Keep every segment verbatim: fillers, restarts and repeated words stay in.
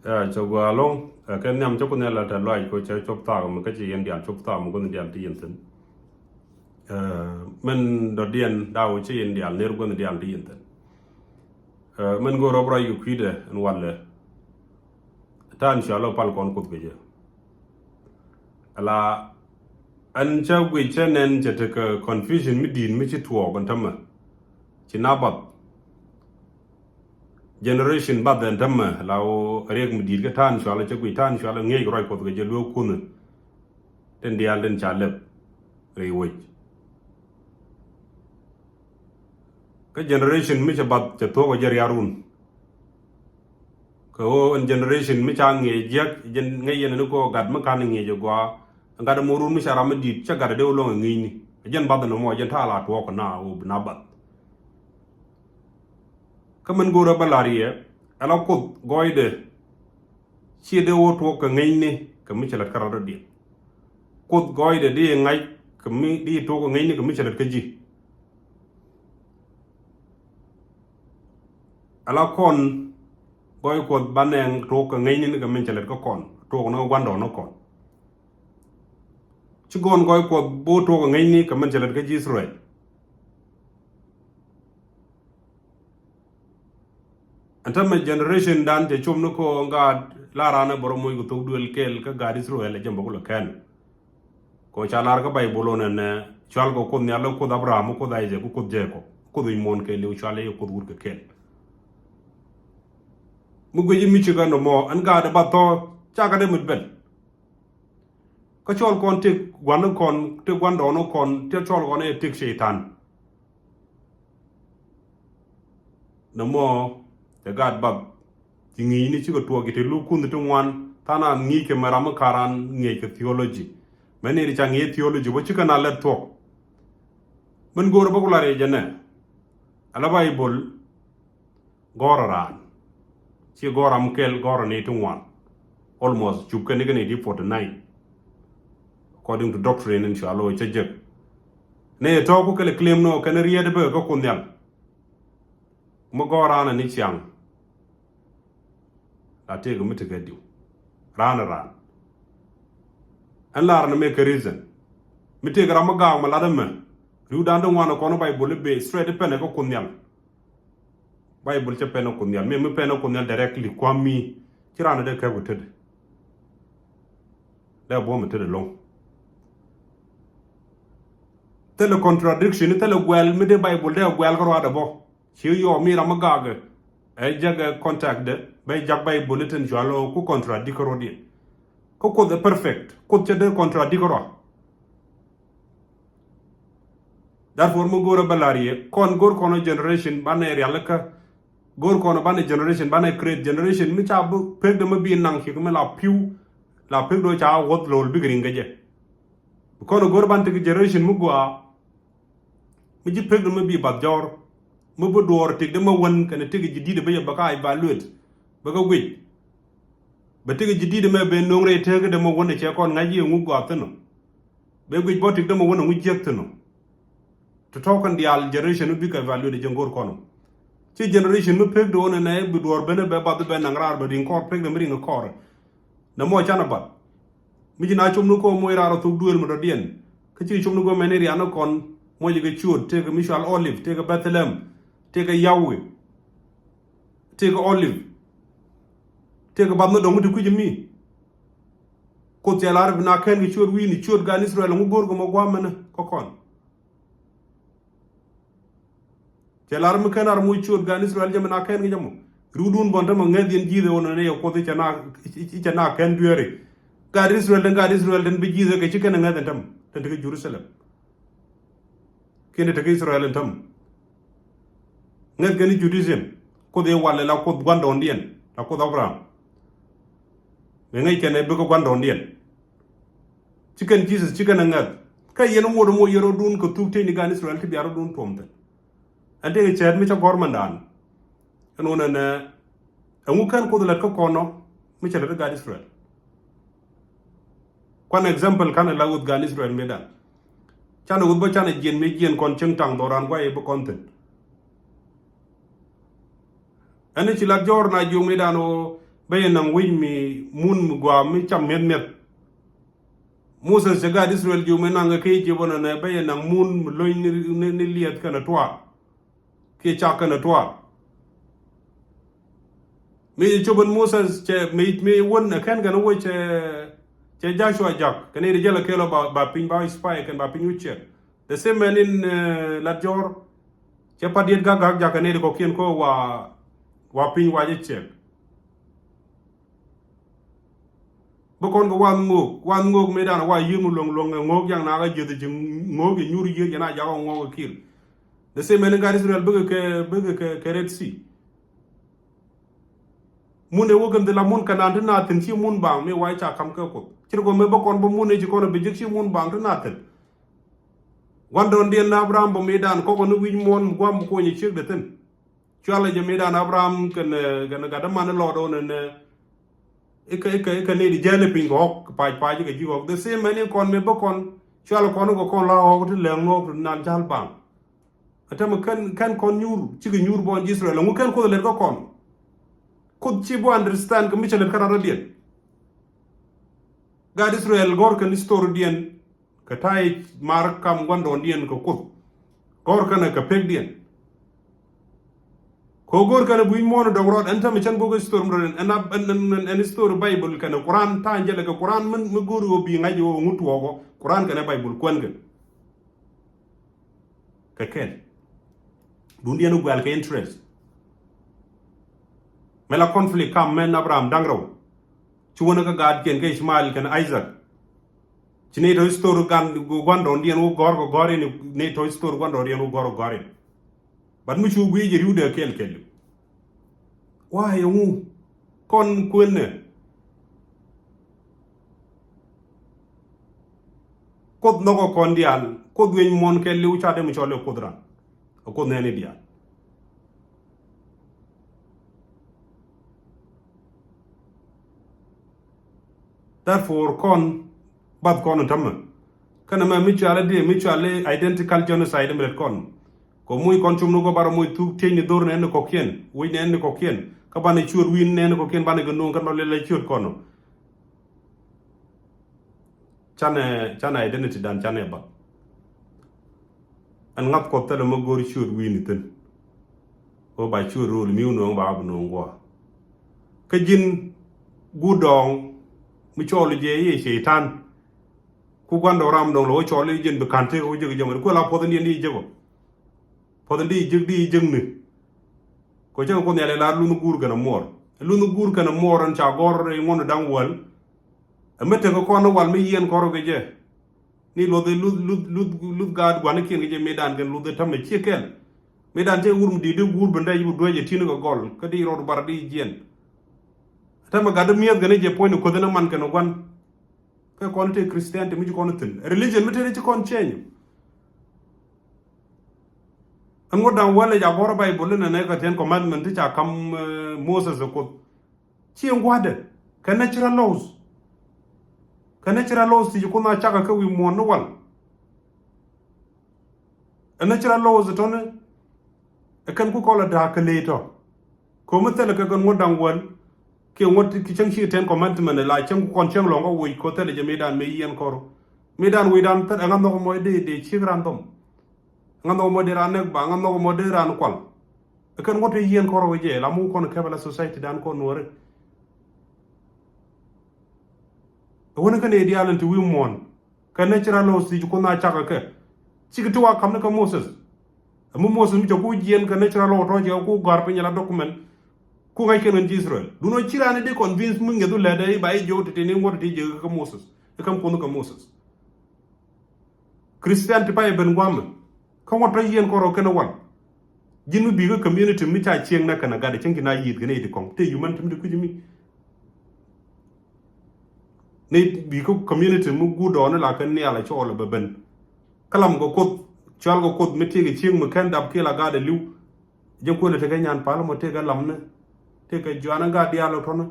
Ɛ, cɛ gɔaa ɛlɔ̱ŋ, ɛ, kɛ nhiam cä Kuoth Nhial ɛ tɛth lɔaac kɛ ɣöö cɛ cop thaak ɛmɛ kä ci yɛn diaal cop thaak ɛmɛ gua̱th diaal ti yɛn thi̱n. Ɛ, min dɔ̱diɛn da̱wɛ ci yɛn diaal ner gua̱th diaal ti yɛn thi̱n. Ɛ, min go̱o̱r rɔ bi ruac kɛ kui̱dɛ ɛn walɛ. Ta̱a̱ in cɔal ɣöö pal kɔn Kuoth kɛ jɛ. Ala ɛn cä guic cä nɛn cɛ tekɛ confusion mi di̱i̱t mi ci tuɔɔk ɛn tämɛ. Ci na bath. Generation bath ɛn tämɛ la ɣöö riɛk mi di̱i̱t kä ta̱a̱ in cɔal cä guic ta̱a̱ in cɔal ŋi̱eec ruac Kuɔth kɛ jɛ lueek Kuoth. Tin diaal tin ca lɛp rɛy wec. Kä generation mi cɛ bath cɛ thuɔ̱k ɛ jɛ riarun. Kɛ ɣöö ɛn generation mi ca ŋi̱eec jiäk, jɛn ŋäc yɛn ni kɛ ɣöö gat mi ka̱n ŋi̱eec ɛ gɔaa. Gat ɛmɔ run mi ca ram mi di̱i̱t, cä gat ɛ dee wä luɔ̱ŋ ɛ ŋi̱i̱cni. Ɛ jɛn bath ɛn ɛmɔ, ɛ jɛn ta̱a̱ la tuɔɔk kɛ na ɣöö bi na bath. Kä min go̱o̱rä bä la̱r yɛ, ɛ la Kuoth gɔɔydɛ. Ciɛ dee wä tuɔɔk kɛ ŋäcni, kɛ mi cɛ lät kä rat rɔ̱diɛn. Kuoth gɔɔydɛ di ŋa̱c, kɛ mi di tuɔɔk kɛ ŋäcni, kɛ mi cɛ lät kä ji̱. Ala kɔn gɔɔy Kuɔth banɛ tuɔɔk kɛ ŋäcni ni kɛ min cɛ lät kä kɔn, tuɔɔk ni kɛ gua̱ndɔɔŋnikɔn. Ci gɔɔn gɔɔy Kuɔth bi wä tuɔɔk kɛ ŋäcni kɛ min cɛ lät kä ji̱ Israel. Ɛn tämɛ generation dan cɛ cop ni kɛ ɣöö ŋa̱a̱t la raan ɛ bä rɔ moc kɛ thok duël kɛl kä gaat Israel ɛ jɛ bä kulɛ kɛn. Kɛ ɣöö ca lar kä Baibol ɣöö nɛnɛ cual kɛ Kuoth Nhial, Kuoth Abraham, Kuoth Isaac, Kuoth Jacob, Kuoth wi̱c muɔ̱ɔ̱n kɛɛliw, cual i̱ Kuoth wut kɛ kɛl. Mi guic i̱ mi cikɛ nɔmɔ ɛn gaat ɛ bath thɔ cakɛ dee mi bɛl. Kä cɔl kɔn tëk gua̱n kɔn, tëk gua̱ndɔɔŋnikɔn, tëk cɔl kɔn ɛ tëk cɛy-tan. Nɔmɔ cɛ gaat bath ci ŋi̱i̱cni cikɛ tuɔɔk i̱ te luk kunh ti ŋuan tha̱a̱ŋ a ŋi̱i̱c kɛ mɛ ram mi ka̱ran ŋi̱eec kɛ theology. Mɛ ni ri ca ŋi̱i̱c theology bä cikɛ na lɛt thuɔ̱k. Min go̱o̱r bä ku la rɛy jɛ nɛ. Ala Baibol gɔ̱rä raan. Ci gɔ̱rä ram kɛl gɔ̱rä ni ti ŋuan. Almost cup kɛn ni kɛn ni ti forty nine. According to doctrine in cua lo̱ cä jek. Ni tɔ̱ ku kɛl claim nɔ kɛn riet bä kä Kuoth Nhial. Mi gɔ̱rä raan ni ciaŋ. La tëëk mi tekɛ diw. Raan raan. Ɛn lar ni mɛ kɛ reason. Mi tëëk ram mi gaak mi lat ɛmɛ. Riw dan di ŋuan kɔn Baibol i̱ bee straight i̱ pɛnɛ kä Kuoth Nhial. Baibol cɛ pɛn ɛ Kuoth Nhial. Mi, mi pɛn ɛ Kuoth Nhial directly kua̱m mi. Ci raan dee kɛp kɛ tetdɛ. Dee buɔ̱m ɛ tetdɛ lo̱ŋ. Thilɛ contradiction, thilɛ guɛl, mi dee Baibol dee guɛl kä ruaadɛ bɔ. Ci yɔɔ mi ram mi gakɛ. Ɛ jakɛ contact dɛ, bɛ jak Baibol itin cua lo̱ ku contradict kä ruɔ̱diɛn. Kä Kuoth ɛ perfect. Kuoth cɛ dee contradict kä ruaadɛ. Therefore mi go̱o̱rä bä la̱r yɛ kɔn go̱o̱r kɔn generation banɛ rialikä. Go̱o̱r kɔn banɛ generation banɛ create generation mi ca bi pek dɛ mi bi naŋ kiɛ mi la pi̱w la pek dɔ ca wuɔth lo̱l bikɛ riŋ kɛ jɛ. Kɔn go̱o̱r ban tekɛ generation mi gɔaa mi ji̱ pek dɛ mi bi bath jɔr mi bi duɔɔr tëk dɛ mi wän kɛnɛ tëk ji̱ di̱t bä yɛ bä ka evaluate bä kä guic. Bä tëk ji̱ di̱t mɛ ben no̱o̱ŋ rɛy tëk dɛ mi wän cɛ kɔn ŋa̱c yɛ ŋuk gɔaa thi̱n ɔ. Bɛ guic bɔ tik dämɛ wänɛ ŋu jiäk thi̱n ɔ. Tɔ̱tɔ̱ kɛn diaal generation mi bikɛ evaluate jɛ ŋo̱r kɔn ɔ. Ci generation mi pek do̱o̱n ɛnɛ bi duɔ̱ɔ̱r benɛ bɛ bath bɛ naŋ raar bɛ riŋ kɔr pek dämɛ riŋ kɔr. Nɛ mɔ canɛ bath. Mi ci na com ni ko̱o̱m moc raar ɔ thok duëël mi dɔ̱diɛn. Kä ci com ni ko̱o̱m ɛn area ni kɔn moc kɛ ciööt tëëkɛ mi cual Olive tëëkɛ Bethlehem tëëkɛ Yahweh. Tëëkɛ Olive. Tëëkɛ bath ni dɔ̱ŋ mi ti kui̱c mi. Kuoth cɛ lar bi na kɛn kɛ ciöt wi̱i̱ni ciöt gan Israel ŋu go̱o̱r kɛ mɔ gua̱a̱m mɛnɛ kä kɔn. Cɛ lar mi kɛn ar muc ciöt gan Israel jɛ mi na kɛn kɛ jɛ mɔ. Riwdun bɔn tämɛ ŋäth yɛn ji̱th ɛ wä nɔ nɛ yɛ Kuoth i̱ cɛ na i̱ cɛ na kɛn dueeri. Gat Israel den gat Israel den bi ji̱th ɛ kɛ ci kɛn ɛ ŋäth ɛn tämɛ den ti kɛ Jerusalem. Kiɛn ti te kä Israel in täm. Ŋäth kɛn i̱ Judaism. Kuoth i̱ walɛ la Kuoth gua̱ndɔɔŋdiɛn la Kuoth Abraham. Mëë ŋäc kɛn ɛ bikɛ gua̱ndɔɔŋdiɛn. Ci kɛn Jesus ci kɛn ɛ ŋäth. Kä yɛn ŋot ɛmɔ yɛn rɔ̱dun kɛ thuk tëë ni gan Israel ti bia rɔ̱dun tuɔm thi̱n. Ɛn tëë kɛ cäät mi cä gɔ̱rmɛndan. Ɛn ɣöö nɛnɛ ɛŋu kɛn Kuoth lät kä kɔn ɔ mi cɛ lät ɛ gat Israel. Kuan example kanɛ la wuth gan Israel mëëdan. Canɛ wuth bä canɛ jiɛn mëë jiɛn kɔn cieŋ taŋ dhɔran guay bä kɔn thi̱n. Ɛn ci lat jɔɔr na jiök mëëdan ɣöö bä yɛ naŋ wi̱c mi mun mi gua̱a̱ mi cam mi̱eth mi̱eth. Moses cɛ gaat Israel ji̱ mi naŋ kɛ kɛ Egypt ɔ nɛ bä yɛ naŋ mun mi lo̱ny ni, ni, ni liɛth kɛnɛ tuaar kiɛ cak kɛnɛ tuaar. Mi cɛ cop ɛn Moses cɛ mi, mi wän ɛ kɛn kɛn wä cɛ, cɛ Joshua jak kɛn i̱ di jɛl ɛ kɛl ɔ ba, ba piny ba spy kɛn ba piny wä ciɛk. The same mɛn in, eh, lat jɔr cɛ pat diet gak gak jak kɛn i̱ di kɔkiɛn kɔ wa, wa piny wa jɛ ciɛk. Bä kɔn kɛ wath ŋo̱o̱k, wath ŋo̱o̱k mëë dan wa yiëë mi luɔ̱ŋ luɔ̱ŋ ɛ ŋo̱o̱k jaŋ na kä jieth ci ŋo̱o̱k jɛ nyuur yiëë jɛ na jak ɔ ŋo̱o̱k ɛ kir. The same mɛn in gat Israel bikɛ kɛ, bikɛ kɛ, kɛ Red Sea. Mun ɛ wä kɛn dhil a mun kɛ naan ti na thi̱n ci mun baŋ mëë wa ca kam kɛ Kuoth. Ci ri kɔn mëë bä kɔn bä mun ɛ ci kɔn ɛ bi jek ci mun baŋ ti na thi̱n. Gua̱ndɔɔŋdiɛn Abraham bä mëë dan kɔk ɔ ni wi̱c muɔ̱ɔ̱n mi gua̱a̱m bi kuɔny ɛ ciek dee thi̱n. Cualɛ jɛ mëë dan Abraham kɛn, eh, kɛn gat däman ni lɔɔd ɣän ɛn, eh, ikɛ, ikɛ, ikɛ nɛy di jɛɛl ipiny kɛ ɣɔk pac pac ikɛ ji̱ ɣɔk. The same mɛn in kɔn mëë bä kɔn cualɛ kɔn ikɛ kɔn la ɣɔk ti lɛŋ ɣɔk ti nan jal baŋ. Ɛ tɛmɛ kɛn, kɛn kɔn nyuur cikɛ nyuur bɔn ji̱ Israel ɛŋu kɛn Kuoth lɛt kä kɔn. Kuoth ci bä understand kɛ mi cɛ lɛt kä rat rɔ̱diɛn. Gaat Israel gɔ̱r kɛn story diɛn kɛ ta̱a̱ i̱ mar kam gua̱ndɔɔŋdiɛn kɛ Kuoth. Gɔ̱r kɛn kɛ pekdiɛn. Kɛ ɣöö go̱o̱r kɛn ɛ bui̱c muɔ̱ɔ̱n ɛ dɔ̱ŋ rɔɔd ɛn täämɛ cän bok ɛ story mi rɔɔd ɛn ɛn ɛn ɛn ɛn story Bible kɛn ɛ Quran ta̱a̱ in jälɛ kɛ Quran mi mi go̱o̱r ɣöö bi ŋa̱c ɣöö ŋut tuɔɔkɔ Quran kɛn ɛ Bible kuɛn kɛ. Kɛ kɛn duundiɛn ɛ guɛ̈l kɛ interest. Mɛ la conflict kam mɛn Abraham da̱ŋ rɛw. Ci wänä kä gaatkiɛn kä Ishmael kɛn Isaac. Ci nɛy tɔ̱ story gan gua̱ndɔɔŋdiɛn wä gɔ̱r kɛ gɔ̱r in nɛy tɔ̱ story gua̱ndɔɔŋdiɛn wä gɔ̱r kɛ gɔ̱r in. But mi cu guic jɛ riwdɛ kɛl kɛl. Why ɛŋu kɔn kuenɛ? Kuoth nhɔkɛ kɔn diaal, Kuoth wieny muɔ̱ɔ̱n kɛl liw ca dee mi cɔl i̱ Kuoth ran. Ɛ Kuoth nɛɛni diaal. Therefore kɔn bath kɔn tämɛ. Kɛnɛ mɛ mi cuali di mi cuali identical genocide mi lɛt kɔn. Kɔ muc kɔn cum ni gɔ barɔ muc thuk tiec ni dhor nɛn ni kɔkiɛn wic nɛn ni kɔkiɛn kä banɛ cuot wi̱i̱n nɛn ni kɔkiɛn banɛ kɛ nuɔ̱ŋ kä nɔ lɛl ɛ cuot kɔn. Canɛ, canɛ identity dan canɛ bath. Ɛn ŋa̱th Kuɔth thilɛ mi go̱o̱r ciöt wi̱i̱ni thi̱n. Ɣöö ba ciöt ro̱o̱l mi wä nööŋ ba bi nööŋ gua̱a̱. Kä ji̱n guut dɔɔŋ mi cɔɔl jɛ i̱ Cɛytan. Ku gua̱n dɔɔŋ ram dɔɔŋ lɛ wä cɔɔl i̱ ji̱n bi ka̱n tëëk wä jek jɛ mɛ di kuɛ la puɔth in diɛn di jek ɔ. Puɔth in di jek di jek ni. Kɛ cäŋ Kuoth Nhial ɛ la lunh guur kɛnɛ muɔɔr. Lunh guur kɛnɛ muɔɔr ɛn ca gɔ̱r i̱ ŋuɔ̱n da̱ŋ wäl. Ɛ mi tekɛ kɔn i̱ wal mi yiɛn kɔn rɔ kɛ jɛ. Ni luɔth i̱ luth, luth, luth, luth gaat gua̱nikiɛn kɛ jɛ mëëdan kɛn luth i̱ tämɛ ciɛ kɛl. Mëëdan cɛ wur mi di̱i̱t i̱ guur ben dee ji̱ bi duec ɛ ti̱n kɛ gɔl kä di rɔɔd bar di jiɛn. Tämɛ gat i̱ mi̱eth kɛn i̱ jɛ puɔ̱ny ni kueth in i̱ man kɛn i̱ gua̱n. Kɛ kɔn i̱ tëë Christian ti mi ci kɔn i̱ thi̱n. Religion mi tëë ci kɔn change. Ɛn ŋuɔ̱t da̱ŋ wäl i̱ ca gɔ̱r i̱ Bible inɛ nɛ kɛ ten commandment ti ca ka̱m, eh, Moses ɛ Kuoth. Ci ɛn gua̱dɛ kɛ natural laws. Kɛ natural laws ti ci Kuoth na cakɛ kɛ wi̱i̱ muɔ̱ɔ̱n ni wal. Ɛ natural laws tɔni ɛ kɛn ku kɔl ɛ da̱a̱k kɛ ley tɔ. Ko̱mi thilɛ kɛ kɛn ŋuɔ̱t da̱ŋ wäl kiɛ ŋuɔ̱t ki cäŋ ci ten commandment ɛ la cäŋ ku kɔn cäŋ lɔ̱ŋ kä woc ko̱ thilɛ jɛ mëëdan mëë yiɛn kɔr. Mëëdan wecdan thilɛ ɛ ŋa̱th nhɔk mɔc dee dee ciek ran dhɔm. Ŋa̱th nhɔk mɔ dee raan nɛk ba, ŋa̱th nhɔk mɔ dee raan kual. Ɛ kɛn ŋuɔ̱t te yiɛn kɔrɔ wecɛ la muk kɔn kɛpɛ la society dan kɔn nuɔri. Ɛ wänä kɛn ɛ diaal in ti wi̱i̱ muɔ̱ɔ̱n kɛ natural laws ti ci Kuoth na cak ɛ kɛ. Cik ti wa kam ni kɛ Moses. Ɛ mi Moses mi cɛ ku jiɛn kɛ natural law tɔ cɛ ku gɔ̱a̱r piny la document. Ku ŋa̱c kɛn kɛn ci Israel dun ɔ ci raan in dee convince mi ŋiɛth wä lɛt ɛ i̱ ba i̱ jiök ti ti ni ŋuɔ̱t ti jiɛ kɛ Moses. Ɛ kam Kuoth kɛ Moses. Christian ti pay ben guamɛ. Kä ŋuɔ̱t tɔ yiɛn kɔrɔ kɛn wal. Ji̱n mi bikä community mi ca cieŋ nɛ kɛn a gat cieŋ ci na yieth kɛn i̱ ti kɔŋ te human ti mi ti kui̱c mi. Ni bikä community mi guut dɔɔni la kɛn nial a cɔɔl a bɛ ben. Kä lam kɛ Kuoth cual kɛ Kuoth mi tiek cieŋ mi kɛn dap kiɛ la gat a li̱w. Jɛ kuël tekɛ nyan pal mɔ tekɛ lamni tekɛ juanä gat diaal ɔ tɔnä.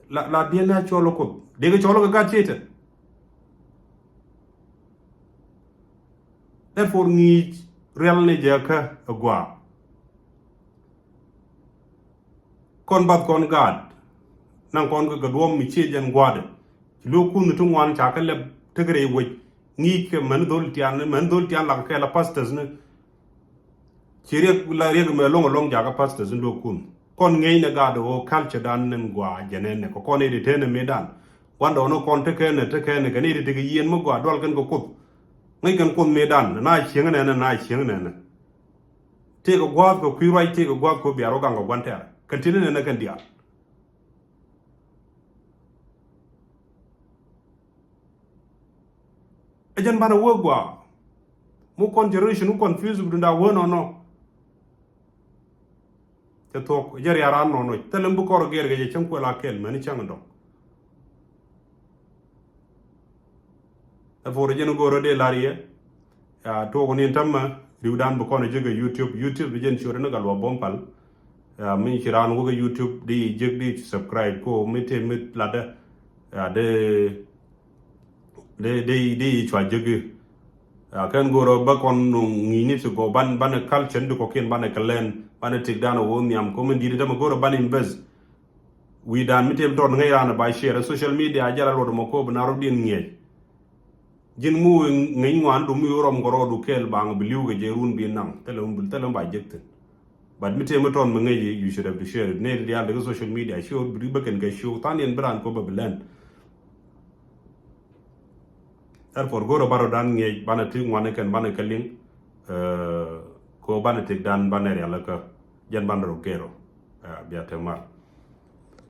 La, la diɛn a cɔl ɔ Kuoth dekɛ cɔl ɔ kɛ gat Cɛytan. Therefore ŋi̱i̱c riɛl ni jɛ kä ɛ gua̱a̱. Kɔn bath kɔn gaat. Naŋ kɔn kɛ kɛ duɔ̱ɔ̱m mi ciɛ jɛn gua̱a̱dɛ. Ci lo̱o̱k kunh ti ŋuan ca kɛ lɛp tekɛ rɛy wec. Ŋi̱i̱c kɛ mɛn dhol tian, mɛn dhol tian lak kɛ la pastors ni. Ci riɛk la riɛk mɛ lo̱ŋ alo̱ŋ jakä pastors ni lo̱o̱k kunh. Kɔn ŋi̱eec ni gaat ɣöö culture dan ni gɔaa jɛn ɛn ni kɛ kɔn i̱ ti tëë ni mëëdan. Gua̱ndɔɔŋ ni kɔn tekɛ ni tekɛ ni kɛ ni ti tekɛ yieen mi gɔaa dual kɛn kɛ kuoth. Ŋäc kɛn kuoth mëëdan na cieŋ nɛnɛ na cieŋ nɛnɛ. Tëëkɛ gua̱a̱th kɛ kui̱ ruac tëëkɛ gua̱a̱th kɛ biar wä gaŋ kɛ gua̱n tɛ̈r kɛn ti ni nɛnɛ kɛn diaal. Ɛ jɛn banɛ wee gɔaa. Mu kɔn generation wä confuse bi dunda wee nɔnɔ. Cɛ thuɔ̱k jɛ riaran nɔnɔ thilɛ mi bi kɔr gɛr kɛ jɛ cäŋ kuɛl a kɛl mɛni cäŋ dɔŋ. Ɛ puɔr jɛn go̱o̱rä dee lar yɛ. Ya tuɔk ni tämɛ riwdan bi kɔn jek kɛ YouTube. YouTube bi jɛn ciöt ni gal wa bom pal. Ya mi ci raan wä kɛ YouTube di jek di subscribe ko mi te mi latdä. Ya de de de de cua jek. Ya kɛn go̱o̱rä bä kɔn nuŋ ŋi̱i̱ni ti gɔw ban banɛ culture di kɔkiɛn banɛ kɛ lɛn banɛ tikdan wä nhiam ko mi di̱t tämɛ go̱o̱rä ban invest. Wi̱i̱dan mi tëë bi tɔt ŋäc raan ba share social media jal a luɔt mɔ kööb na rɔ̱diɛn ŋiɛc. Ji̱n mi wee ŋäc ŋuan du mi wee rɔm kɛ rɔɔdu kɛɛl baŋ bi li̱w kɛ jɛ run bi naŋ thilɛ mi thilɛ mi ba jek thi̱n. But mi tëë mi tɔt mi ŋäc you should have to share it. Nɛy ti diaal dee kɛ social media show bi bä kɛn kɛ show than yɛn bi raan kööb bä bi lɛn. Therefore go̱o̱rä ba rɔ̱dan ŋiɛc banɛ ti ŋuan kɛn banɛ kɛ liŋ. Ko banɛ tikdan banɛ rial kä jɛn banɛ rɔ kɛɛl rɔ. Bia te mal.